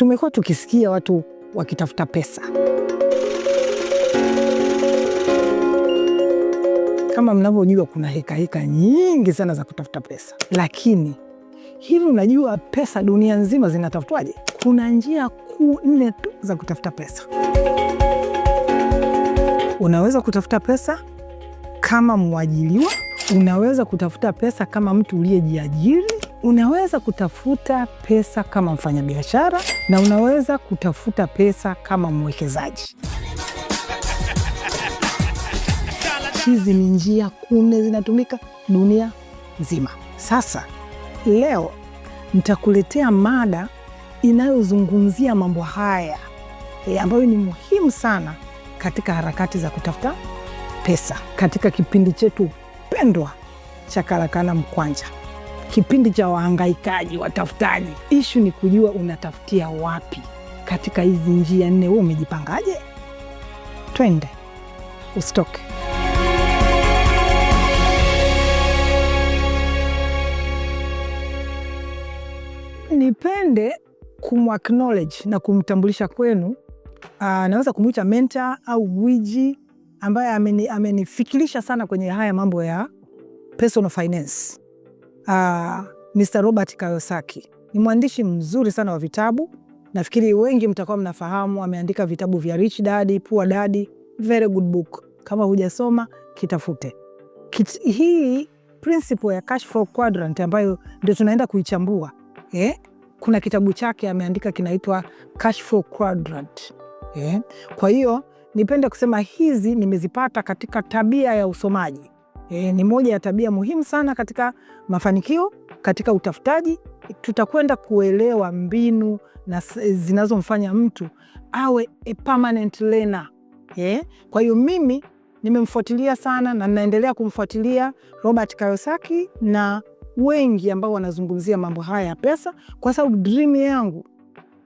Tumekuwa tukisikia watu wakitafuta pesa. Kama mnavyojua, kuna hekaheka nyingi sana za kutafuta pesa, lakini hivi unajua pesa dunia nzima zinatafutwaje? Kuna njia kuu nne tu za kutafuta pesa. Unaweza kutafuta pesa kama mwajiriwa, unaweza kutafuta pesa kama mtu uliyejiajiri, unaweza kutafuta pesa kama mfanyabiashara, na unaweza kutafuta pesa kama mwekezaji. Hizi ni njia kuu nne zinatumika dunia nzima. Sasa leo nitakuletea mada inayozungumzia mambo haya ambayo ni muhimu sana katika harakati za kutafuta pesa katika kipindi chetu pendwa cha Karakana Mkwanja, kipindi cha wahangaikaji, watafutaji. Ishu ni kujua unatafutia wapi katika hizi njia nne. Wewe umejipangaje? Twende, usitoke. Nipende kumacknowledge na kumtambulisha kwenu, naweza kumwita mentor au gwiji ambaye amenifikirisha sana kwenye haya mambo ya personal finance. Mr. Robert Kiyosaki ni mwandishi mzuri sana wa vitabu. Nafikiri wengi mtakuwa mnafahamu, ameandika vitabu vya Rich Dad, Poor Dad, very good book. Kama hujasoma kitafute. Hii principle ya cash flow quadrant ambayo ndio tunaenda kuichambua, Kuna kitabu chake ameandika kinaitwa Cash Flow Quadrant. Kwa hiyo nipende kusema hizi nimezipata katika tabia ya usomaji. Ni moja ya tabia muhimu sana katika mafanikio, katika utafutaji. Tutakwenda kuelewa mbinu na zinazomfanya mtu awe a permanent learner. Kwa hiyo mimi nimemfuatilia sana na ninaendelea kumfuatilia Robert Kiyosaki na wengi ambao wanazungumzia mambo haya ya pesa, kwa sababu dream yangu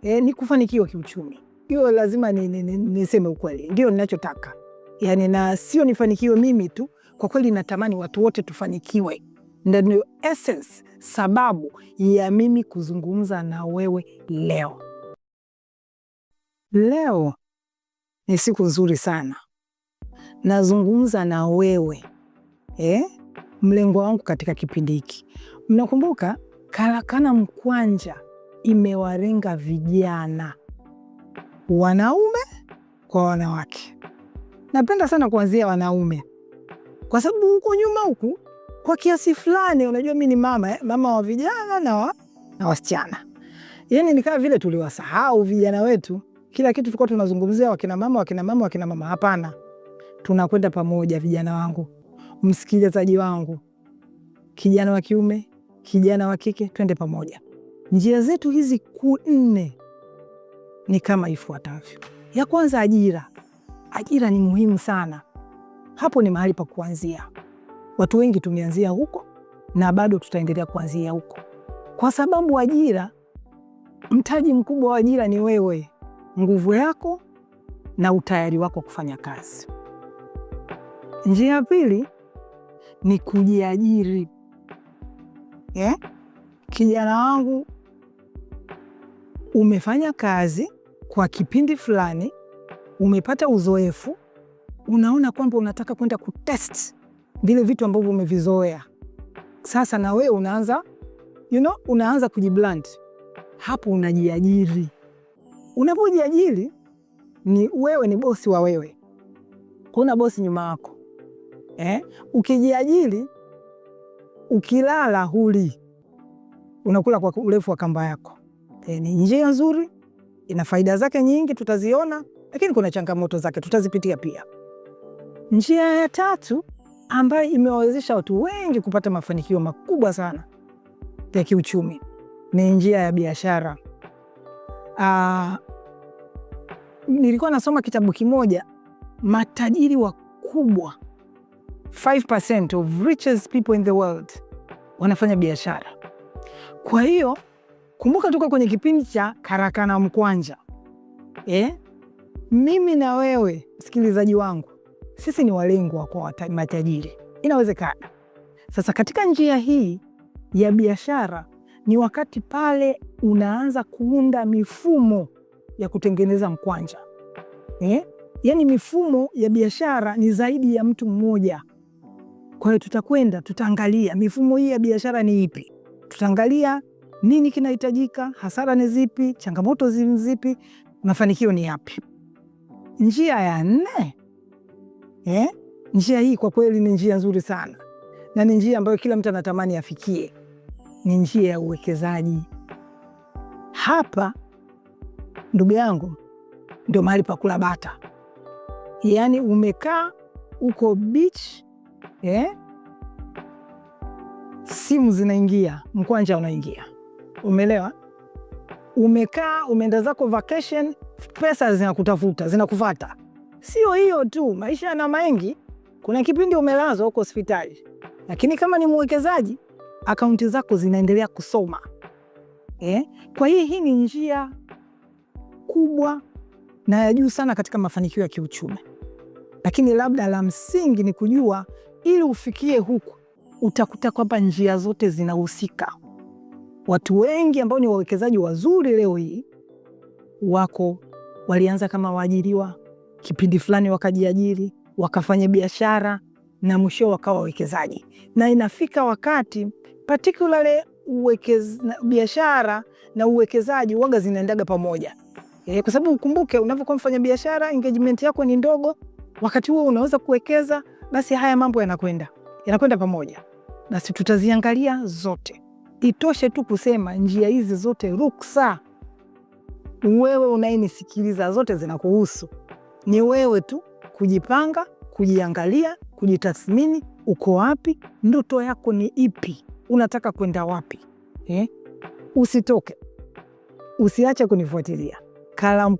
ni kufanikiwa kiuchumi. Hiyo lazima niseme ukweli, ndio ninachotaka yani, na sio nifanikiwe mimi tu, kwa kweli natamani watu wote tufanikiwe. Ndio essence, sababu ya mimi kuzungumza na wewe leo. Leo ni siku nzuri sana, nazungumza na wewe mlengo wangu katika kipindi hiki. Mnakumbuka Karakana Mkwanja imewalenga vijana wanaume kwa wanawake. Napenda sana kuanzia wanaume kwa sababu huko nyuma huku kwa kiasi fulani, unajua mi ni mama wa vijana na wasichana, yani ni kama vile tuliwasahau vijana wetu. Kila kitu tulikuwa tunazungumzia wakina mama, wakina mama, wakina mama. Hapana, tunakwenda pamoja, vijana wangu, msikilizaji wangu, kijana wa kiume, kijana wa kike, twende pamoja. Njia zetu hizi kuu nne ni kama ifuatavyo. Ya kwanza, ajira. Ajira ni muhimu sana, hapo ni mahali pa kuanzia. Watu wengi tumeanzia huko na bado tutaendelea kuanzia huko, kwa sababu ajira, mtaji mkubwa wa ajira ni wewe, nguvu yako na utayari wako kufanya kazi. Njia ya pili ni kujiajiri. Kijana wangu, umefanya kazi kwa kipindi fulani, umepata uzoefu, unaona kwamba unataka kwenda kutest vile vitu ambavyo umevizoea. Sasa na wewe unaanza, unaanza kujibrand. Hapo unajiajiri. Unapojiajiri ni wewe ni bosi wa wewe, huna bosi nyuma yako. Ukijiajiri, ukilala huli, unakula kwa urefu wa kamba yako. Ni njia nzuri, ina faida zake nyingi, tutaziona, lakini kuna changamoto zake tutazipitia pia. Njia ya tatu ambayo imewawezesha watu wengi kupata mafanikio makubwa sana ya kiuchumi ni njia ya biashara. Nilikuwa nasoma kitabu kimoja, matajiri wakubwa 5% of richest people in the world wanafanya biashara. Kwa hiyo kumbuka, tuko kwenye kipindi cha Karakana Mkwanja. Mimi na wewe msikilizaji wangu, sisi ni walengwa kwa matajiri, inawezekana. Sasa katika njia hii ya biashara Ni wakati pale unaanza kuunda mifumo ya kutengeneza mkwanja eh? Yaani mifumo ya biashara ni zaidi ya mtu mmoja. Kwa hiyo tutakwenda tutaangalia mifumo hii ya biashara ni ipi, tutaangalia nini kinahitajika, hasara ni zipi, changamoto zipi, mafanikio ni yapi. Njia ya nne eh? Njia hii kwa kweli ni njia nzuri sana na ni njia ambayo kila mtu anatamani afikie, ni njia ya uwekezaji. Hapa ndugu yangu, ndio mahali pa kula bata. Yaani umekaa uko beach eh? Simu zinaingia, mkwanja unaingia, umeelewa? Umekaa umeenda zako vacation, pesa zinakutafuta zinakufata. Sio hiyo tu, maisha yana mengi. Kuna kipindi umelazwa huko hospitali, lakini kama ni mwekezaji, akaunti zako zinaendelea kusoma eh? Kwa hiyo hii ni njia kubwa na ya juu sana katika mafanikio ya kiuchumi, lakini labda la msingi ni kujua, ili ufikie huku utakuta kwamba njia zote zinahusika. Watu wengi ambao ni wawekezaji wazuri leo hii wako walianza kama waajiriwa, kipindi fulani wakajiajiri, wakafanya biashara na mwisho wakawa wawekezaji. Na inafika wakati particularly biashara na uwekezaji waga zinaendaga pamoja e, kwa sababu ukumbuke, unavyokuwa mfanya biashara engagement yako ni ndogo, wakati huo unaweza kuwekeza, basi haya mambo yanakwenda pamoja. Basi tutaziangalia zote. Itoshe tu kusema njia hizi zote ruksa. Wewe unayenisikiliza, zote zinakuhusu. Ni wewe tu kujipanga, kujiangalia, kujitathmini, uko wapi, ndoto yako ni ipi, unataka kwenda wapi eh? Usitoke, usiache kunifuatilia.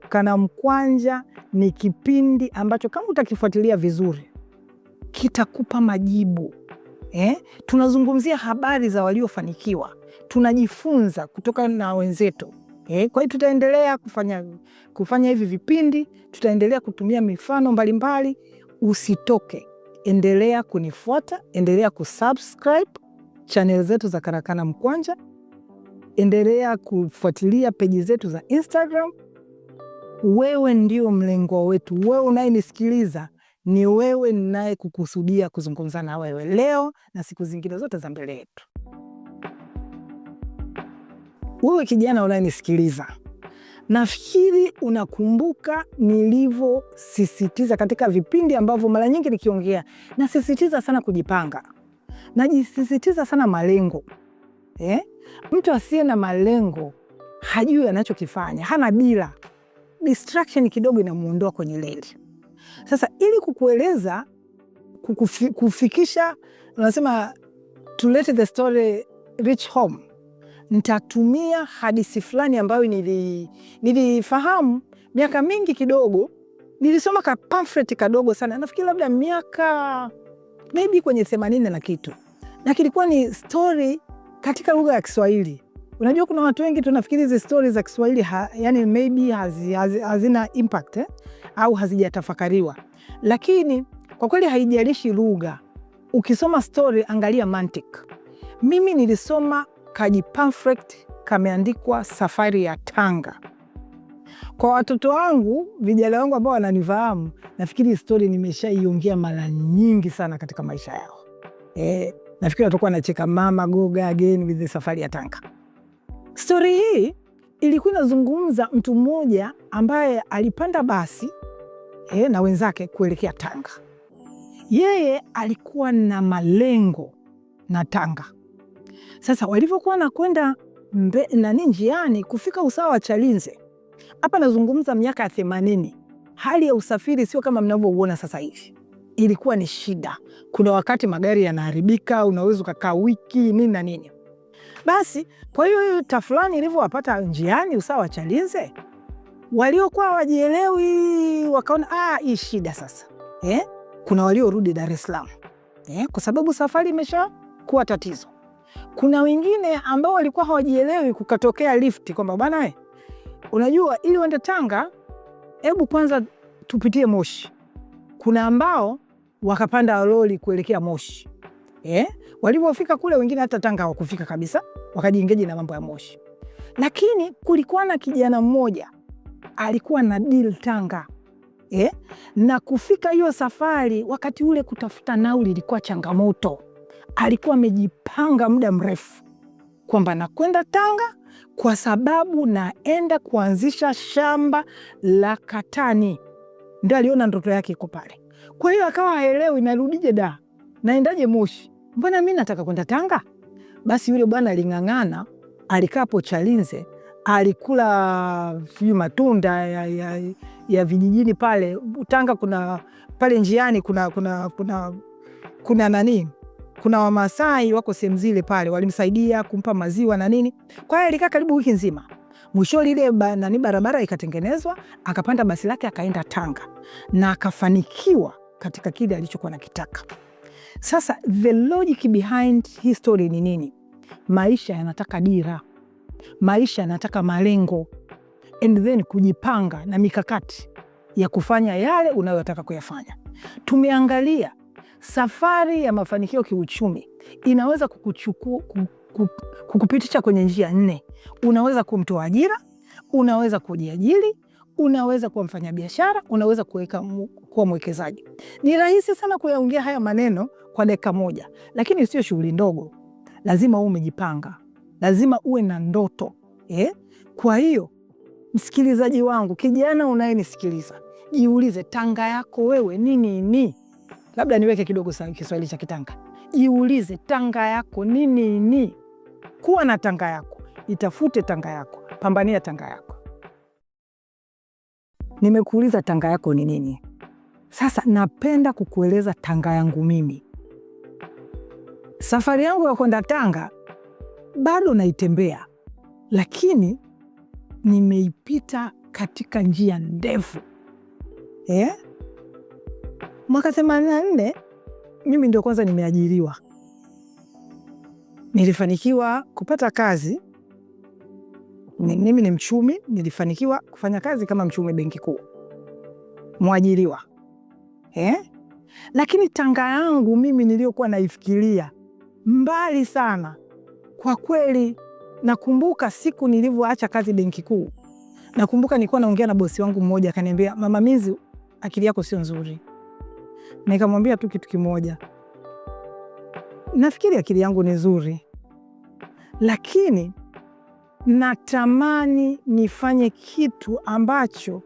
Kana Mkwanja ni kipindi ambacho kama utakifuatilia vizuri kitakupa majibu eh? Tunazungumzia habari za waliofanikiwa, tunajifunza kutoka na wenzetu eh? Kwa hiyo tutaendelea kufanya hivi vipindi, tutaendelea kutumia mifano mbalimbali. Usitoke, endelea kunifuata, endelea kusubscribe channel zetu za Karakana Mkwanja, endelea kufuatilia peji zetu za Instagram. Wewe ndio mlengwa wetu, wewe unayenisikiliza ni wewe ninaye kukusudia kuzungumza na wewe leo na siku zingine zote za mbele yetu. Wewe kijana unayenisikiliza, nafikiri unakumbuka nilivyosisitiza katika vipindi ambavyo mara nyingi nikiongea, nasisitiza sana kujipanga, najisisitiza sana malengo eh? Mtu asiye na malengo hajui anachokifanya, hana dira. Distraction kidogo inamuondoa kwenye reli. Sasa ili kukueleza kufikisha, unasema to let the story reach home, nitatumia hadithi fulani ambayo nilifahamu miaka mingi kidogo. Nilisoma ka pamphlet kadogo sana, nafikiri labda miaka maybe kwenye 80 na kitu, na kilikuwa ni story katika lugha ya Kiswahili. Unajua kuna watu wengi tunafikiri hizi stori za Kiswahili yani maybe hazina impact eh? Au hazijatafakariwa, lakini kwa kweli haijalishi lugha. Ukisoma story angalia mantiki. Mimi nilisoma kaji pamphlet kameandikwa safari ya Tanga. Kwa watoto wangu, vijana wangu ambao wananifahamu, nafikiri story nimeshaiongea mara nyingi sana katika maisha yao. Nafikiri watakuwa wanacheka, mama goga again with the safari ya Tanga. Stori hii ilikuwa inazungumza mtu mmoja ambaye alipanda basi na wenzake kuelekea Tanga. Yeye alikuwa na malengo na Tanga. Sasa walivyokuwa nakwenda nani njiani kufika usawa wa Chalinze, hapa nazungumza miaka ya 80, hali ya usafiri sio kama mnavyouona sasa hivi, ilikuwa ni shida. Kuna wakati magari yanaharibika, unaweza ukakaa wiki nini na nini. Basi kwa hiyo hiyo tafulani ilivyowapata njiani usawa wa Chalinze, waliokuwa wajielewi wakaona hii shida sasa eh? Kuna waliorudi Dar es Salaam kwa sababu safari imesha kuwa tatizo. Kuna wengine ambao walikuwa hawajielewi, kukatokea lifti kwamba bwana, unajua ili uende Tanga, hebu kwanza tupitie Moshi. Kuna ambao wakapanda lori kuelekea Moshi. Walipofika kule wengine hata Tanga hawakufika kabisa, Wakajiengage na mambo ya Moshi. Lakini kulikuwa na kijana mmoja alikuwa na deal Tanga. Na kufika hiyo safari wakati ule kutafuta nauli ilikuwa changamoto. Alikuwa amejipanga muda mrefu kwamba nakwenda Tanga kwa sababu naenda kuanzisha shamba la katani. Ndio aliona ndoto yake iko pale. Kwa hiyo akawa haelewi, narudije da, naendaje Moshi, mbona mi nataka kwenda Tanga? Basi yule bwana aling'ang'ana, alikaa hapo Chalinze, alikula sijui matunda ya vijijini pale Tanga. Kuna pale njiani kuna nani, kuna Wamasai wako sehemu zile pale, walimsaidia kumpa maziwa na nini. Kwa hiyo alikaa karibu wiki nzima. Mwisho lile nani barabara ikatengenezwa, akapanda basi lake akaenda Tanga na akafanikiwa katika kile alichokuwa nakitaka. Sasa the logic behind hii story ni nini? Maisha yanataka dira, maisha yanataka malengo, and then kujipanga na mikakati ya kufanya yale unayotaka kuyafanya. Tumeangalia safari ya mafanikio kiuchumi inaweza kukupitisha kwenye njia nne. Unaweza kumtoa ajira, unaweza kujiajiri, unaweza kuwa mfanyabiashara, unaweza kuwa mwekezaji. Ni rahisi sana kuyaongea haya maneno kwa dakika moja, lakini sio shughuli ndogo. Lazima uwe umejipanga, lazima uwe na ndoto eh? Kwa hiyo msikilizaji wangu, kijana unayenisikiliza, jiulize Tanga yako wewe ni nini? Labda niweke kidogo Kiswahili cha Kitanga. Jiulize Tanga yako ni nini? Kuwa na Tanga yako, itafute Tanga yako, pambania Tanga yako. Nimekuuliza Tanga yako ni nini? Sasa napenda kukueleza Tanga yangu mimi. Safari yangu ya kwenda Tanga bado naitembea, lakini nimeipita katika njia ndefu eh? Mwaka 84 mimi ndio kwanza nimeajiriwa, nilifanikiwa kupata kazi. Mimi ni mchumi, nilifanikiwa kufanya kazi kama mchumi Benki Kuu, mwajiriwa eh? Lakini Tanga yangu mimi niliyokuwa naifikiria mbali sana kwa kweli. Nakumbuka siku nilivyoacha kazi Benki Kuu, nakumbuka nilikuwa naongea na bosi wangu mmoja, akaniambia, Mama Mizi, akili yako sio nzuri. Nikamwambia tu kitu kimoja, nafikiri akili yangu ni nzuri, lakini natamani nifanye kitu ambacho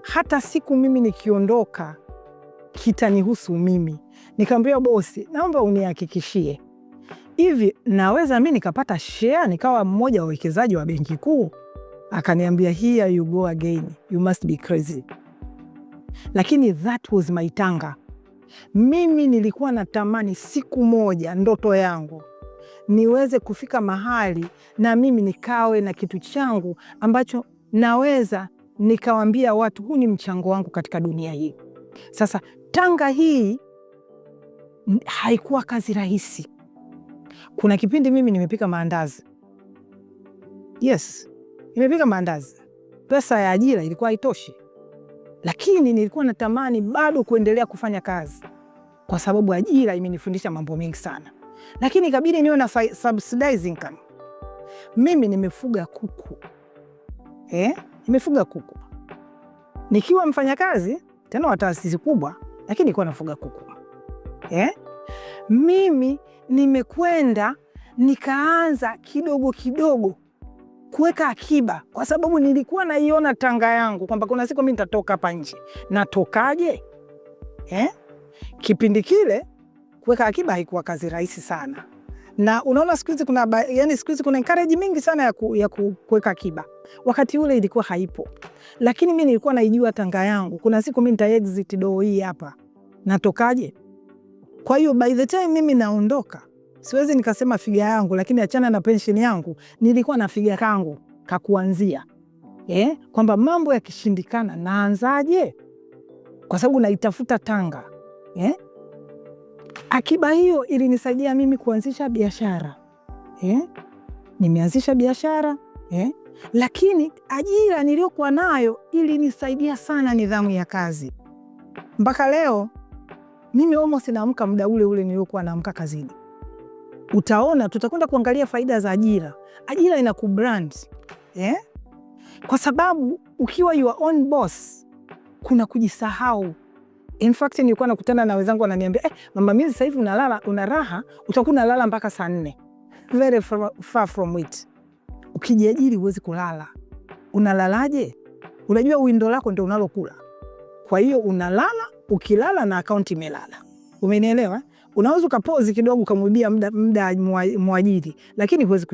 hata siku mimi nikiondoka kitanihusu mimi. Nikamwambia bosi, naomba unihakikishie hivi naweza mi nikapata share nikawa mmoja wa wawekezaji wa Benki Kuu? Akaniambia, here you go again, you must be crazy. Lakini that was my Tanga. Mimi nilikuwa natamani siku moja, ndoto yangu niweze kufika mahali na mimi nikawe na kitu changu ambacho naweza nikawambia watu huu ni mchango wangu katika dunia hii. Sasa Tanga hii haikuwa kazi rahisi. Kuna kipindi mimi nimepika maandazi. Yes, nimepika maandazi. Pesa ya ajira ilikuwa haitoshi, lakini nilikuwa natamani bado kuendelea kufanya kazi kwa sababu ajira imenifundisha mambo mengi sana, lakini ikabidi niwe na subsidized income. Mimi nimefuga kuku nimefuga kuku nikiwa mfanyakazi tena wa taasisi kubwa, lakini nilikuwa nafuga kuku Mimi nimekwenda nikaanza kidogo kidogo kuweka akiba, kwa sababu nilikuwa naiona Tanga yangu kwamba kuna siku mimi nitatoka hapa nje. Natokaje? Kipindi kile kuweka akiba haikuwa kazi rahisi sana, na unaona siku hizi kuna, yani siku hizi kuna encourage mingi sana ya kuweka akiba. Wakati ule ilikuwa haipo, lakini mimi nilikuwa naijua Tanga yangu, kuna siku mimi nita exit door hii hapa, natokaje? Kwa hiyo by the time mimi naondoka, siwezi nikasema figure yangu, lakini achana na pension yangu, nilikuwa na figure kangu kakuanzia kwamba mambo yakishindikana naanzaje, kwa sababu naitafuta Tanga Akiba hiyo ilinisaidia mimi kuanzisha biashara Nimeanzisha biashara Lakini ajira niliyokuwa nayo ilinisaidia sana nidhamu ya kazi. Mpaka leo mimi almost naamka muda ule ule niliokuwa naamka kazini. Utaona tutakwenda kuangalia faida za ajira. Ajira ina kubrand, yeah? Kwa sababu ukiwa your own boss kuna kujisahau. In fact nilikuwa nakutana na wenzangu wananiambia, "Mama mimi sasa hivi unalala una raha, utakuwa unalala mpaka saa 4." Very far from it. Ukijiajiri huwezi kulala. Unalalaje? Unajua windo lako ndio unalokula, kwa hiyo unalala, ukilala na akaunti imelala. Umenielewa? Unaweza ukapozi kidogo ukamwibia muda mwajiri, lakini huwezi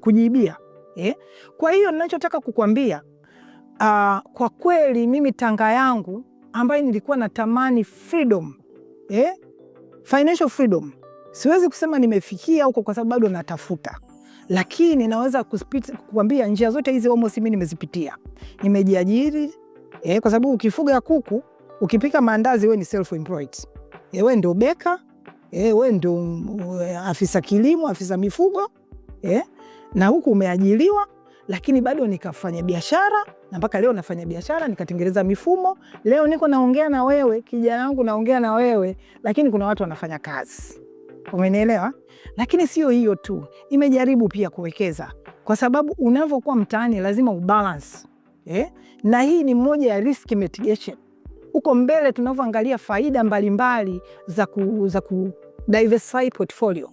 kujiibia eh? Kwa hiyo ninachotaka kukwambia kwa kweli mimi tanga yangu ambayo nilikuwa natamani freedom, eh? Financial freedom, siwezi kusema nimefikia huko kwa sababu bado natafuta, lakini naweza kukwambia njia zote hizi almost mimi nimezipitia. Nimejiajiri kwa sababu ukifuga kuku, ukipika maandazi, wewe ni self employed. Wewe ndio baker, wewe ndio afisa kilimo, afisa mifugo, na huku umeajiriwa, lakini bado nikafanya biashara na mpaka leo nafanya biashara, nikatengeneza mifumo. Leo niko naongea na wewe kijana wangu, naongea na wewe, lakini kuna watu wanafanya kazi, umenielewa? Lakini sio hiyo tu, nimejaribu pia kuwekeza, kwa sababu unavyokuwa mtaani lazima ubalance, eh? Na hii ni moja ya risk mitigation. Huko mbele tunavyoangalia faida mbalimbali za ku diversify portfolio,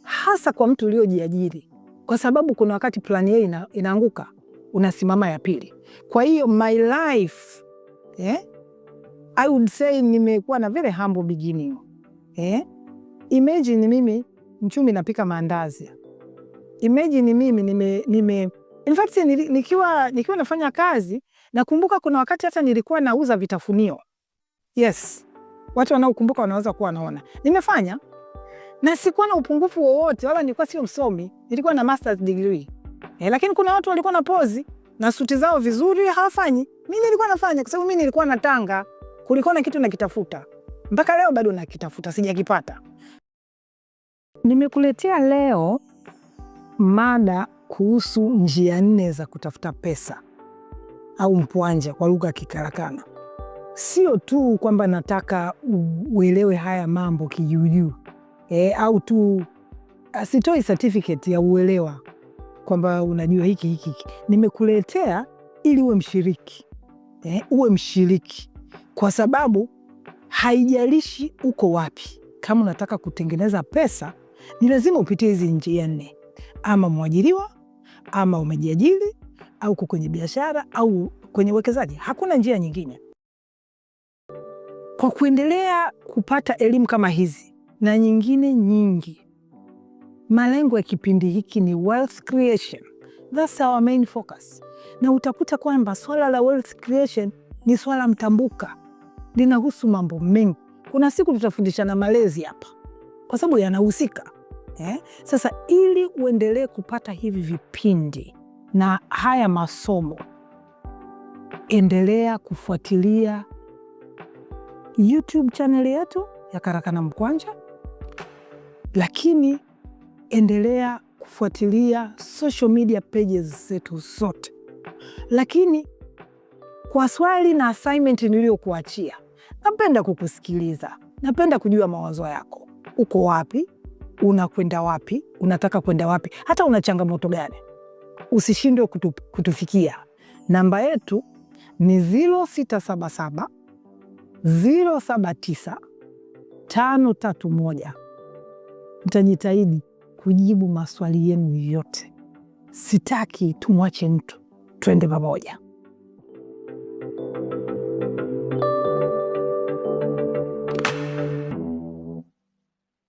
hasa kwa mtu uliojiajiri, kwa sababu kuna wakati plan A inaanguka, unasimama ya pili. Kwa hiyo my life, I would say nimekuwa na very humble beginning, eh? Imagine mimi mchumi napika maandazi. Imagine mimi nime in fact nikiwa nafanya kazi, nakumbuka kuna wakati hata nilikuwa nauza vitafunio. Yes, watu wanaokumbuka wanaweza kuwa wanaona nimefanya, na sikuwa na upungufu wowote, wala nilikuwa sio msomi, nilikuwa na masters degree, lakini kuna watu walikuwa na pozi na suti zao vizuri hawafanyi. Mimi nilikuwa nafanya kwa sababu mimi nilikuwa natanga, kulikuwa na kitu nakitafuta, mpaka leo bado nakitafuta, sijakipata. Nimekuletea leo mada kuhusu njia nne za kutafuta pesa au mpwanja kwa lugha ya Kikarakana. Sio tu kwamba nataka uelewe haya mambo kijuujuu, au tu sitoi certificate ya uelewa kwamba unajua hiki hiki hiki. Nimekuletea ili uwe mshiriki, uwe mshiriki kwa sababu haijalishi uko wapi, kama unataka kutengeneza pesa ni lazima upitie hizi njia nne, ama mwajiriwa, ama umejiajiri, au uko kwenye biashara, au kwenye uwekezaji. Hakuna njia nyingine. Kwa kuendelea kupata elimu kama hizi na nyingine nyingi, malengo ya kipindi hiki ni wealth creation. That's our main focus. Na utakuta kwamba swala la wealth creation ni swala mtambuka, linahusu mambo mengi. Kuna siku tutafundishana malezi hapa, kwa sababu yanahusika. Sasa ili uendelee kupata hivi vipindi na haya masomo, endelea kufuatilia YouTube channel yetu ya Karakana Mkwanja, lakini endelea kufuatilia social media pages zetu zote. Lakini kwa swali na assignment niliyokuachia, napenda kukusikiliza, napenda kujua mawazo yako. Uko wapi? Unakwenda wapi? Unataka kwenda wapi? Hata una changamoto gani? Usishindwe kutufikia. Namba yetu ni 0677 079 531. Nitajitahidi kujibu maswali yenu yote. Sitaki tumwache mtu, twende pamoja.